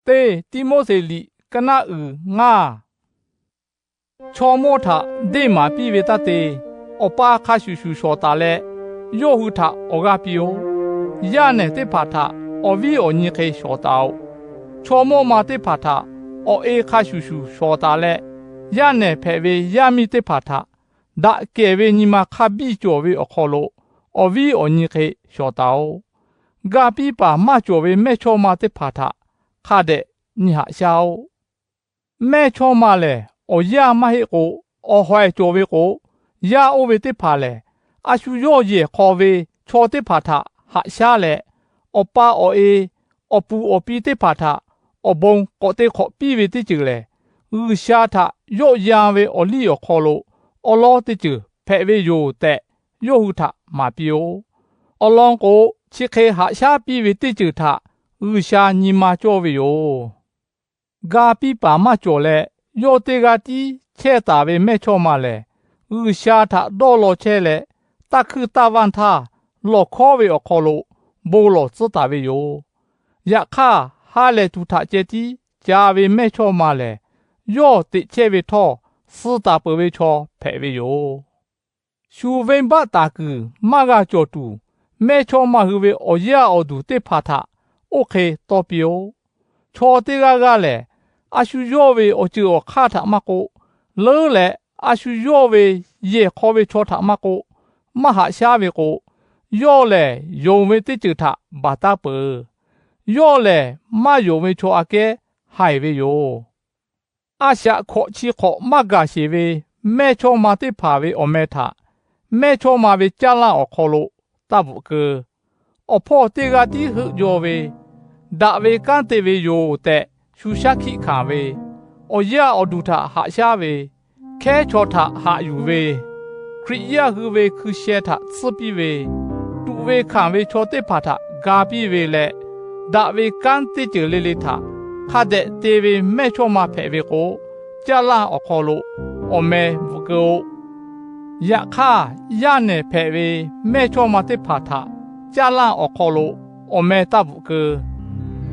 Teˇ Tiˆmoˉseˍ liꞈ ka naˆ uiˍ ngaˇ. Chaw mawˇ htaꞈ deˇ maˍ piˇ ve taˇ te. Awˬ pa hk'a shuˍ shuˍ shawˍ taˍ leh, yawˇ hui htaꞈ awˬ g'aˇ piˇ-oˆ. Yaˇ nehˬ teˇ hpaˍ htaꞈ awˬ viˉ awˬ nyi hk'e shawˍ taˍ-oꞈ. Chaw mawˇ ma teˇ hpaˍ htaꞈ awˬ e hk'a shuˍ shuˍ shawˍ taˍ leh, yaˇ nehˬ hpehꞈ ve yaˇ miˇ teˇ hpaˍ htaꞈ daꞈ kehˬ ve nyi ma hk'a biˇ cawˬ ve awˬ hk'aw lo awˬ viˉ awˬ nyi hk'e shawˍ taˍ-oꞈ. Ga piˇ paˍ maˇ cawˬ ve mehˇ chawˇ ma teˇ hpaˍ htaꞈ hk'a dehꞈ nyi haꞈ shaˉ-oˆ. Mehˇ chawˇ ma lehˬ, awˬ yaˇ maˇ heˆ k'o, awˬ hawehˬ cawˬ ve k'o, yaˇ oˇ ve teˇ hpaˍ lehˬ, a shu yawˇ yehˬ hk'aw ve chaw teˇ hpaˍ htaꞈ haꞈ shaˉ leh, awˬ pa awˬ e, awˬ puˍ awˬ pi teˇ hpaˍ htaꞈ awˬ bon k'awꞈ te hk'awꞈ piˇ ve teˇ ceuˬ lehˬ, G'uiˬsha htaꞈ yawˆ yan ve awˬ liˇ awˬ hk'aw lo awˉ lawˉ teˇ ceuˬ hpehꞈ ve yoˬ tehꞈ, yawˇ hui htaꞈ maˍ piˇ-oˆ. Awˬ lawn k'o, chi hk'e haꞈ shaˉ piˇ ve teˇ ceuˬ htaꞈ G'uiˬsha nyi ma cawˇ ve yoˬ. Ga piˇ paˍ maˇ cawˬ leh, yawˇ teˇ g'aˇ tiˉ chehˇ taˍ ve mehˇ chawˇ ma lehˬ, G'uiˬsha htaꞈ dawˇ law chehˇ leh, taˇ hkuiˇ taˇ vaˇ htaˇ, lawˬ hkawˉ ve awˬ hk'aw lo bon lawˬ tcuhˉ taˍ ve yoˬ. Yaꞈ hk'aˇ, ha lehˬ tuˬ htaꞈ ceh tiˉ ca ve mehˇ chawˇ ma lehˬ, yawˇ teꞈ chehˇ ve htawˇ, suh taˍ peuˬ ve chaw hpehꞈ ve yoˬ. Shu venˇbaˆ taˍ kuiˬ maˇ g'a cawˬ tuˬ, mehˇ chawˇ ma hui ve awˬ yaˇ awˬ duˬ teˇ hpaˍ htaꞈ oˇ hk'e tawˇ piˇ-oˆ. Chaw teˇ g'aˇ g'aˇ lehˬ, a shu yawˇ ve awˬ ceuˬ awˬ hk'aˇ htaꞈ maˇ k'oˆ, leuˉ leh a shu yawˇ ve yehˬ hk'aw ve chaw htaꞈ maˇ k'oˆ, maˇ haꞈ shaˉ ve k'o, yawˇ lehˬ yonˍ ve teˇ ceuˬ htaꞈ baˬ taˉ peuˬ. Yawˇ lehˬ maˇ yonˍ ve chaw aꞈ kehˉ haiˬ ve yoˬ. A shaꞈ hkawꞈ chi hk'awꞈ maˇ gaˬ sheˍ ve mehˇ chawˇ ma teˇ hpaˍ ve awˬ meh htaꞈ mehˇ chawˇ ma ve caˇ lanˇ awˬ hk'aw lo taˇ bvuhꞈ keu. Awˬ hpawˇ teˇ g'aˇ tiˉ heuˆ jaw ve, daꞈ ve kanˉ te ve yoˬ tehꞈ shu shaˉ hkiˆ hkanˍ ve, awˬ yaˇ awˬ duˬ htaꞈ haꞈ shaˉ ve, hkehˉ chaw htaꞈ haꞈ yuˬ ve, Hkriꞈ yaˇ hui ve hkui sheh htaꞈ tsuhˇ piˇ ve, tuꞈ ve hkanˍ ve chaw teˇ hpaˍ htaꞈ ga piˇ ve leh, daꞈ ve kanˉ teˇ ceuˬ le le htaꞈ hk'a dehꞈ te ve mehˇ chawˇ ma hpehꞈ ve k'o, caˇ lanˇ awˬ hk'aw lo awˬ meh bvuhꞈ keu-oˆ. Yaꞈ hk'aˇ, yaˇ nehˬ hpehꞈ ve mehˇ chawˇ ma teˇ hpaˍ htaꞈ caˇ lanˇ awˬ hk'aw lo awˬ meh taˇ bvuhꞈ keu.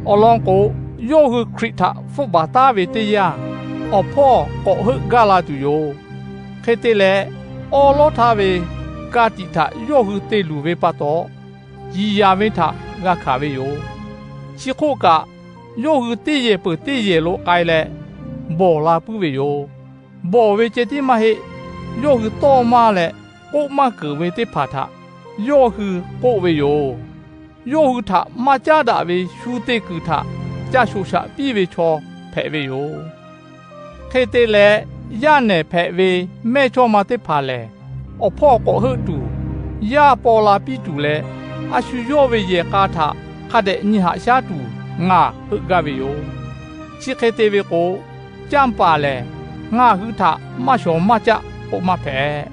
Awˬ lawn k'o, yawˇ hui Hkriꞈ htaꞈ hpfuhˆ baˬ taˉ ve teˇ yanˇ, awˬ hpawˇ k'awꞈ heuˆ gaˇ la tuˬ yoˬ. Hk'e te leh, awˉ lawˉ htaˇ ve ka tiꞈ htaꞈ yawˇ hui te luˬ ve pa taw, ciˍ yanˍ ve htaꞈ g'a hkanˍ ve yoˬ. Chi hk'oˆ kaꞈ, yawˇ hui teˇ yehˬ peuˬ teˇ yehˬ lo k'ai leh bawˬ la puiˉ ve yoˬ. Bawˬ ve ceh tiˉ maˇ heˆ. Yawˇ hui tawˇ maˇ leh k'oˆ maˇ keunˍ ve teˇ hpaˍ htaꞈ yawˇ hui k'oˆ ve yoˬ. Yawˇ hui htaꞈ maˇ caˉ daꞈ ve shu te kuiˬ htaꞈ ca shoꞈ shaꞈ piˇ ve chaw hpehꞈ ve yoˬ. Hk'e te leh, yaˇ nehˬ hpehꞈ ve mehˇ chawˇ ma teˇ hpaˍ lehˬ, awˬ hpawˇ k'awꞈ heuˆ tuˬ, yaˇ paw la piˇ tuˬ leh, a shu yawˇ ve yehˬ k'a htaꞈ hk'a dehꞈ nyi haꞈ shaˉ tuˬ ngaˬ heuˆ gaˇ ve yoˬ. Chi hk'e te ve k'o, canˇ paˍ lehˬ ngaˬ hui htaꞈ maˇ shawˍ maˇ caˆ k'oˆ maˇ hpehꞈ.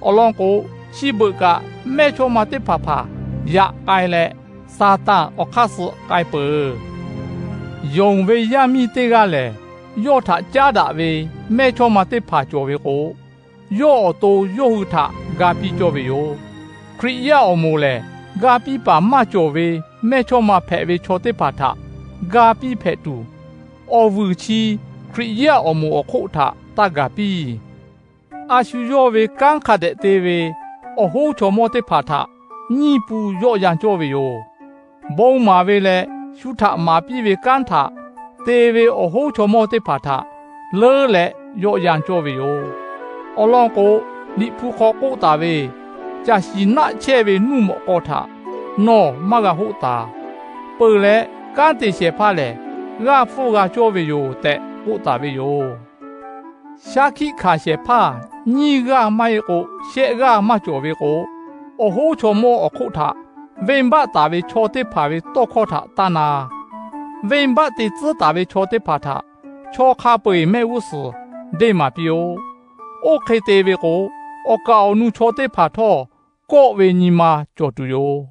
Awˬ lawn k'o, chi beuꞈ kaꞈ mehˇ chawˇ ma teˇ hpaˍ hpaˍ yaꞈ k'ai leh, Saˍtanˍ awˬ hk'aˇ suh k'ai peuˬ. Yonˍ ve yaˇ miˇ teˇ g'aˇ lehˬ, yawˇ htaꞈ caˉ daꞈ ve mehˇ chawˇ ma teˇ hpaˍ cawˬ ve k'o, yawˇ awˬ to yawˇ hui htaꞈ ga piˇ cawˇ ve yoˬ. Hkriꞈ yaˇ awˬ moˍ lehˬ, ga piˇ paˍ maˇ cawˬ ve mehˇ chawˇ ma hpehꞈ ve chaw teˇ hpaˍ htaꞈ ga piˇ hpehꞈ tuˬ, awˬ vuiˬ chi Hkriꞈ yaˇ awˬ moˍ awˬ hk'oˆ htaꞈ taˇ gaˬ piˇ. A shu yawˇ ve kanˉ hk'a dehꞈ te ve awˬ hoˉ chaw mawˇ teˇ hpaˍ htaꞈ nyiˇ pun yawˆ yan cawˇ ve yoˬ. Bon maˍ ve leh shu htaꞈ maˍ piˇ ve kanˉ htaꞈ te ve awˬ hoˉ chaw mawˇ teˇ hpaˍ htaꞈ leuˉ leh yawˆ yan cawˇ ve yoˬ. Awˬ lawn k'o, Liꞈ hpu hk'aw k'oˆ taˍ ve, Caˬ shiˍ naˆ chehˇ ve nuˇ mawꞈ k'aw htaꞈ nawˬ maˇ g'a hoˆ taˍ. Peuˬ leh, kanˉ te shehˍ hpaˇ lehˬ g'aˇ hpfuhˇ g'a cawˇ ve yoˬ tehꞈ k'oˆ taˍ ve yoˬ. Shaˉ hkiˆ hkanˍ shehˍ hpaˇ nyiˇ g'aˇ maˇ heˆ k'o shehˆ g'aˇ maˇ cawˬ ve k'o, awˬ hoˉ chaw mawˇ awˬ hk'oˆ htaꞈ venˇbaˆ taˍ ve chaw teˇ hpaˍ ve tawˇ hkawˇ htaꞈ taˇ na. Venˇbaˆ te tcuhˉ taˍ ve chaw teˇ hpaˍ htaꞈ chaw hk'a peu-eˬ mehˆ g'uˇ suhˍ deˇ maˍ piˇ-oˆ. Oˇ hk'e te ve k'o, awˬ kaˍ awˬ nu chaw teˇ hpaˍ htawˇ kawˆ ve nyi ma cawˬ tuˬ yoˬ.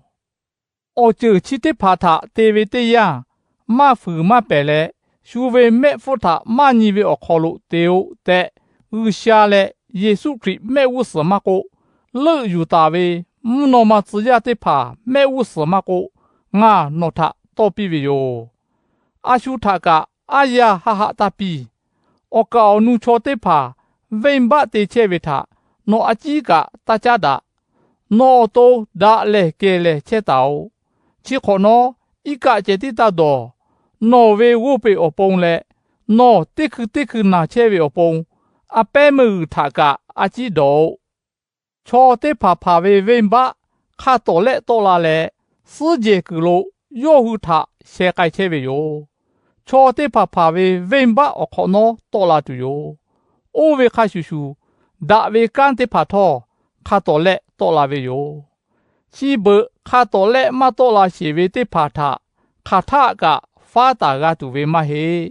Awˬ ceuˬ chi teˇ hpaˍ htaꞈ te ve teˇ yanˇ, maˇ fuiˍ maˇ pehˍ leh, shu ve mehˆ hpfuhˇ htaꞈ maˇ nyi ve awˬ hk'aw lo te-o tehꞈ, G'uiˬsha leh Yeˍsuˆ Hkriꞈ mehˆ g'uˇ suhˍ maˇ k'oˆ, leuˆ yuˬ taˍ ve mvuhˇ naw ma tcuh yaˇ teˇ hpaˍ mehˆ g'uˇ suhˍ maˇ k'oˆ, ngaˬ nawˬ htaꞈ tawˇ piˇ ve yoˬ. A shu htaꞈ kaꞈ Aˉ yaˇ haˆ haˆ taˇ piˇ. Awˬ kaˍ awˬ nu chaw teˇ hpaˍ venˇbaˆ te chehˇ ve htaꞈ nawˬ a ciˉ kaꞈ taˇ caˉ daꞈ. Nawˬ awˬ to daꞈ lehˬ kehˬ lehˬ chehˇ taˍ-oꞈ. Chi hk'awꞈ nawˉ, iˉ kaˆ ceh tiˉ taˇ dawˬ. Nawˬ ve g'oˇ peꞈ awˬ pon leh, nawˬ teˇ hkui teˇ hkui naˬ chehˇ ve awˬ pon, a pehˉ meuˇ g'uiˬ htaꞈ kaꞈ a ciˉ dawˬ-oꞈ. Chaw teˇ hpaˍ hpaˍ ve venˇbaˆ hk'a tawˍ lehˆ tawˆ la leh, suhˉ jehˬ kuiˬ lo yawˇ hui htaꞈ sheh k'ai chehˇ ve yoˬ. Chaw teˇ hpaˍ hpaˍ ve venˇbaˆ awˬ hk'awꞈ nawˉ tawˆ la tuˬ yoˬ. Oˇ ve hk'a shuˍ shuˍ, daꞈ ve kanˉ teˇ hpaˍ htawˇ hk'a tawˍ lehˆ tawˆ la ve yoˬ. Chi beuꞈ hk'a tawˍ lehˆ maˇ tawˆ la sheˍ ve teˇ hpaˍ htaꞈ hk'aˬ htaˆ kaꞈ faˉ taˍ g'a tuˬ ve maˇ heˆ.